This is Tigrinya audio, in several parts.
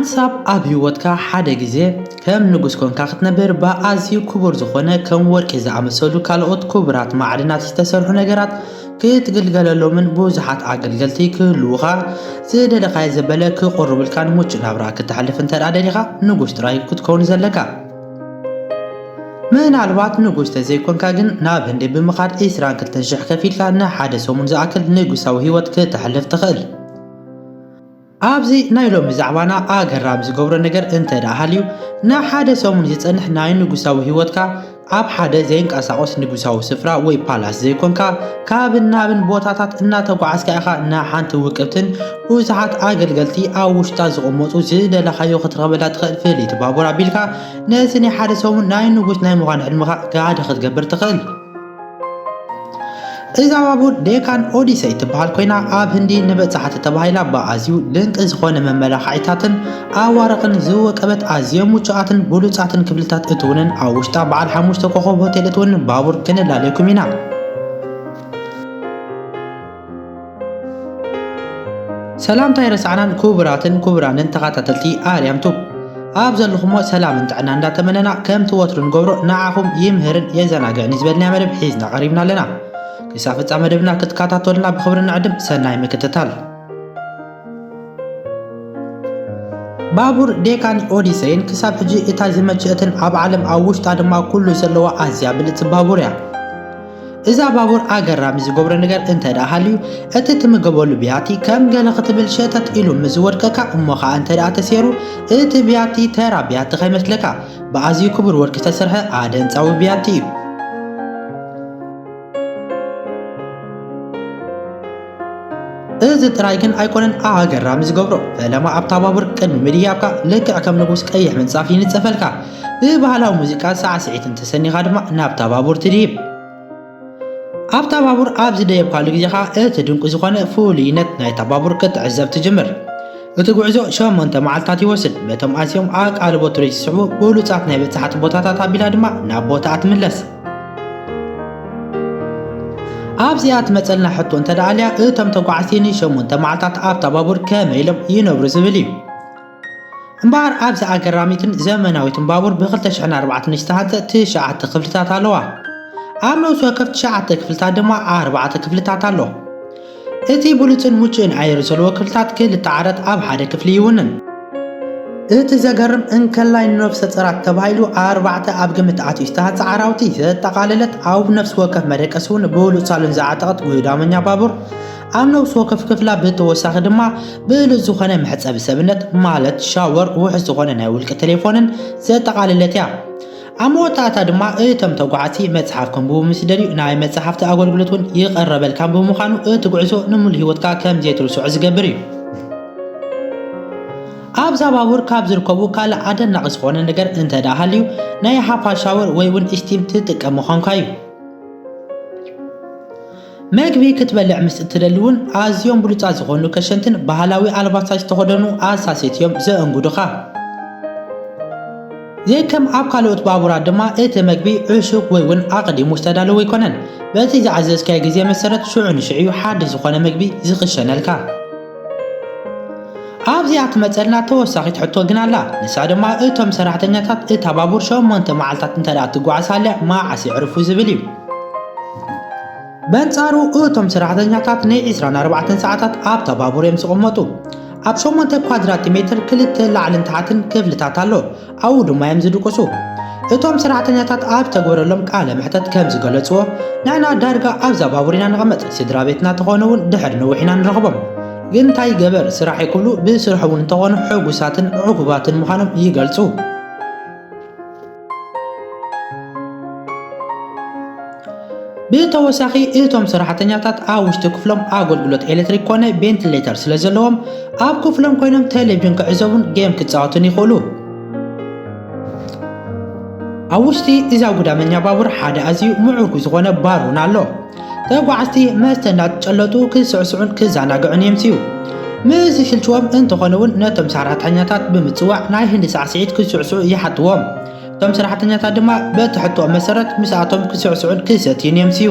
ክሳብ ኣብ ህይወትካ ሓደ ግዜ ከም ንጉስ ኮንካ ክትነብር፣ ብኣዝዩ ክቡር ዝኾነ ከም ወርቂ ዝኣመሰሉ ካልኦት ክቡራት ማዕድናት ዝተሰርሑ ነገራት ክትግልገለሎምን ብዙሓት ኣገልገልቲ ክህልዉኻ፣ ዝደለኻዮ ዘበለ ክቕርቡልካን ምቹእ ናብራ ክተሕልፍ እንተ ደኣ ደሊኻ፣ ንጉስ ጥራይ ክትከውን ዘለካ። ምናልባት ንጉስ ተዘይኮንካ ግን፣ ናብ ህንዲ ብምኻድ ዕስራን ክልተን ሽሕ ከፊልካ ንሓደ ሰሙን ዝኣክል ንጉሳዊ ህይወት ክተሕልፍ ትኽእል። ኣብዚ ናይ ሎሚ ዛዕባና ኣገራሚ ዝገብሮ ነገር እንተ ደኣ ሃልዩ፣ ንሓደ ሰሙን ዝጸንሕ ናይ ንጉሳዊ ህይወትካ ኣብ ሓደ ዘይንቀሳቐስ ንጉሳዊ ስፍራ ወይ ፓላስ ዘይኮንካ፣ ካብን ናብን ቦታታት እናተጓዓዝካ ኢኻ ንሓንቲ ውቅብትን ብዙሓት ኣገልገልቲ ኣብ ውሽጣ ዝቕመጡ ዝደለኻዮ ክትረኽበላ ትኽእል ፍልይቲ ባቡር ኣቢልካ፣ ነዚ ናይ ሓደ ሰሙን ናይ ንጉስ ናይ ምዃን ሕልምኻ ጋህዲ ክትገብር ትኽእል። እዛ ባቡር ዴካን ኦዲሰይ ትበሃል ኮይና፣ ኣብ ህንዲ ንበጻሕቲ ተባሂላ ብኣዝዩ ድንቂ ዝኾነ መመላኽዒታትን ኣዋርቕን ዝወቀበት ኣዝዮም ምቹኣትን ብሉጻትን ክፍልታት እትውንን፣ ኣብ ውሽጣ በዓል ሓሙሽተ ኮኾብ ሆቴል እትውንን ባቡር ክንላለየኩም ኢና። ሰላምታ ኣይረሳዕናን ክቡራትን ክቡራንን ተኸታተልቲ ኣርያም ቱብ። ኣብ ዘለኹሞ ሰላምን ጥዕና እንዳተመነና፣ ከምቲ ወትሩ ንገብሮ ንዓኹም ይምህርን የዘናግዕን ዝበልናዮ መደብ ሒዝና ቀሪብና ኣለና። ክሳብ ፍጻመ መደብና ክትከታተሉና ብኽብሪ ንዕድም። ሰናይ ምክትታል። ባቡር ዴካን ኦዲሰይን ክሳብ ሕጂ እታ ዝመቸአትን ኣብ ዓለም ኣብ ውሽጣ ድማ ኩሉ ዘለዋ ኣዝያ ብልጽቲ ባቡር እያ። እዛ ባቡር ኣገራሚ ዝገብሮ ነገር እንተ ደኣ ሃልዩ፣ እቲ ትምገበሉ ብያቲ ከም ገለ ክትብል ሸተት ኢሉ ምስ ዝወድቀካ እሞ ኸኣ እንተ ደኣ ተሰይሩ፣ እቲ ብያቲ ተራ ብያቲ ከይመስለካ፣ ብኣዝዩ ክቡር ወርቂ ዝተሰርሐ ኣደንጻዊ ብያቲ እዩ። እዚ ጥራይ ግን ኣይኮነን ኣገራሚ ዝገብሮ። ፈለማ ኣብታ ባቡር ቅድሚ ምድያብካ ልክዕ ከም ንጉስ ቀይሕ ምንጻፍ ይንጸፈልካ። ብባህላዊ ሙዚቃ ሳዕስዒትን ተሰኒኻ ድማ ናብታ ባቡር ትድይብ። ኣብታ ባቡር ኣብ ዝደየብካሉ ግዜ ኸኣ እቲ ድንቂ ዝኾነ ፍሉይነት ናይታ ባቡር ክትዕዘብ ትጅምር። እቲ ጉዕዞ ሸሞንተ መዓልታት ይወስድ። በቶም ኣዝዮም ኣቃልቦ ቱሪስት ዝስሕቡ ብሉጻት ናይ በጻሕቲ ቦታታት ኣቢላ ድማ ናብ ቦታኣ ትምለስ። ኣብዚኣ ትመጸልና ሕቶ እንተ ደኣ ኣልያ፣ እቶም ተጓዓዝቲ ንሸሞንተ መዓልታት ኣብታ ባቡር ከመይ ኢሎም ይነብሩ ዝብል እዩ። እምበኣር ኣብዚ ኣገራሚትን ዘመናዊትን ባቡር ብ ክልተ ሽሕን ኣርባዕተን ዝተሃንጸ ትሽዓተ ክፍልታት ኣለዋ። ኣብ ነፍሲ ወከፍ ትሽዓተ ክፍልታት ድማ ኣርባዕተ ክፍልታት ኣሎ። እቲ ብሉጽን ምቹእን ኣየር ዘለዎ ክፍልታት ክልተ ዓራት ኣብ ሓደ ክፍሊ ይውንን። እቲ ዘገርም እንከላይ ንነፍሰ ጸራት ተባሂሉ ኣርባዕተ ኣብ ግምት ኣትዩ ዝተሃንጸ ዓራውቲ ዘጠቓለለት ኣብ ነፍሲ ወከፍ መደቀሲ እውን ብሉጽ ሳሎን ዝዓጠቐት ጉዳመኛ ባቡር ኣብ ነፍሲ ወከፍ ክፍላ ብተወሳኺ ድማ ብሉጽ ዝኾነ መሕጸቢ ሰብነት ማለት ሻወር፣ ውሑስ ዝኾነ ናይ ውልቂ ቴሌፎንን ዘጠቓለለት እያ። ኣብ መወዳእታ ድማ እቶም ተጓዓዝቲ መጽሓፍ ከንብቡ ምስ ደልዩ ናይ መጽሓፍቲ ኣገልግሎት እውን ይቐረበልካም ብምዃኑ እቲ ጉዕዞ ንምሉእ ህይወትካ ከም ዘይትርስዖ ዝገብር እዩ። ኣብዛ ባቡር ካብ ዝርከቡ ካልእ ኣደናቒ ዝኾነ ነገር እንተ ደኣ ሃልዩ ናይ ሃፓ ሻወር ወይ እውን ስቲም ትጥቀም ምዃንካ እዩ። መግቢ ክትበልዕ ምስ እትደሊ እውን ኣዝዮም ብሉጻት ዝኾኑ ከሸንትን ባህላዊ ኣልባሳት ዝተኸደኑ ኣሳሴት እዮም ዘእንግዱኻ። ዘይከም ኣብ ካልኦት ባቡራት ድማ እቲ መግቢ ዕሹግ ወይ እውን ኣቐዲሙ ዝተዳለወ ኣይኮነን። በቲ ዝኣዘዝካዮ ግዜ መሰረት ሽዑ ንሽዑ እዩ ሓድሽ ዝኾነ መግቢ ዝኽሸነልካ። ኣብዚኣ ትመጸልና ተወሳኺት ሕቶ ግን ኣላ። ንሳ ድማ እቶም ሰራሕተኛታት እታ ባቡር ሸሞንተ መዓልታት እንተ ደኣ ትጓዓዝ ሃልያ መዓስ የዕርፉ ዝብል እዩ። በንጻሩ እቶም ሰራሕተኛታት ን ዕስራን ኣርባዕተን ሰዓታት ኣብታ ባቡር እዮም ዝቕመጡ። ኣብ ሸሞንተ ኳድራት ሜትር ክልተ ላዕልን ታሕትን ክፍልታት ኣሎ። ኣብኡ ድማ እዮም ዝድቅሱ። እቶም ሰራሕተኛታት ኣብ ተግበረሎም ቃለ መሕተት ከም ዝገለጽዎ፣ ንሕና ዳርጋ ኣብዛ ባቡር ኢና ንቐመጥ፣ ስድራ ቤትና ተኾነ እውን ድሕሪ ነዊሕ ኢና ንረኽቦም። ግን እንታይ ይገበር፣ ስራሕ እዩ ክብሉ ብስርሖም እውን እንተኾኑ ሕጉሳትን ዕጉባትን ምዃኖም ይገልጹ። ብተወሳኺ እቶም ሰራሕተኛታት ኣብ ውሽጢ ክፍሎም ኣገልግሎት ኤሌክትሪክ ኮነ ቬንቲሌተር ስለ ዘለዎም ኣብ ክፍሎም ኮይኖም ቴሌቪዥን ክዕዘቡን ጌም ክጻወቱን ይኽእሉ። ኣብ ውሽጢ እዛ ጉዳመኛ ባቡር ሓደ ኣዝዩ ምዕሩግ ዝኾነ ባር እውን ኣሎ። ተጓዓዝቲ መስተ እናተጨለጡ ክስዕስዑን ክዘናግዑን የምስዩ። ምስ ዝሽልችዎም እንተኾነ እውን ነቶም ሰራሕተኛታት ብምጽዋዕ ናይ ህንዲ ሳዕስዒት ክስዕስዑ ይሓትዎም። እቶም ሰራሕተኛታት ድማ በቲ ሕቶኦም መሰረት ምስኣቶም ክስዕስዑን ክሰትዩን የምስዩ።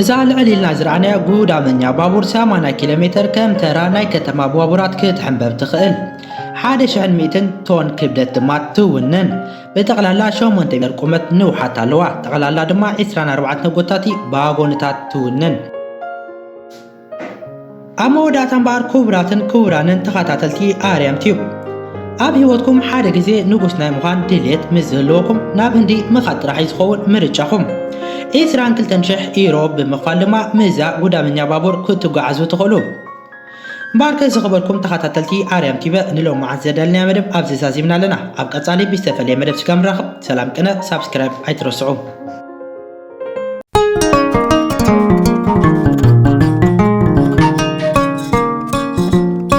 እዛ ልዕል ኢልና ዝረኣናያ ጉዳመኛ ባቡር ሰማንያ ኪሎ ሜትር ከም ተራ ናይ ከተማ ባቡራት ክትሕንበብ ትኽእል። ሓደ ሽሕን ሚእትን ቶን ክብደት ድማ ትውንን። ብጠቕላላ ሸሞንተ ሜትር ቁመት ንውሓት ኣለዋ። ጠቕላላ ድማ ዕስራን ኣርባዕተን ጎታቲ ባጎንታት ትውንን። ኣብ መወዳእታ እምበኣር፣ ክቡራትን ክቡራንን ተኸታተልቲ ኣርያም ቲዩብ፣ ኣብ ህይወትኩም ሓደ ግዜ ንጉስ ናይ ምዃን ድሌት ምስ ዝህልወኩም፣ ናብ ህንዲ ምኻድ ጥራሕ እዩ ዝኸውን ምርጫኹም። ዕስራን ክልተን ሽሕ ኢሮ ብምኽፋል ድማ ምስዛ ጉዳመኛ ባቡር ክትጓዓዙ ትኽእሉ። እምበኣርከ ዝኸበርኩም ተኸታተልቲ ኣርያም ቲዩብ፣ ንሎሚ መዓልቲ ዘዳለናዮ መደብ ኣብዚ ዛዚምና ኣለና። ኣብ ቀጻሊ ብዝተፈለየ መደብ ስጋብ ንራኸብ፣ ሰላም ቅነ፣ ሳብስክራይብ ኣይትረስዑ።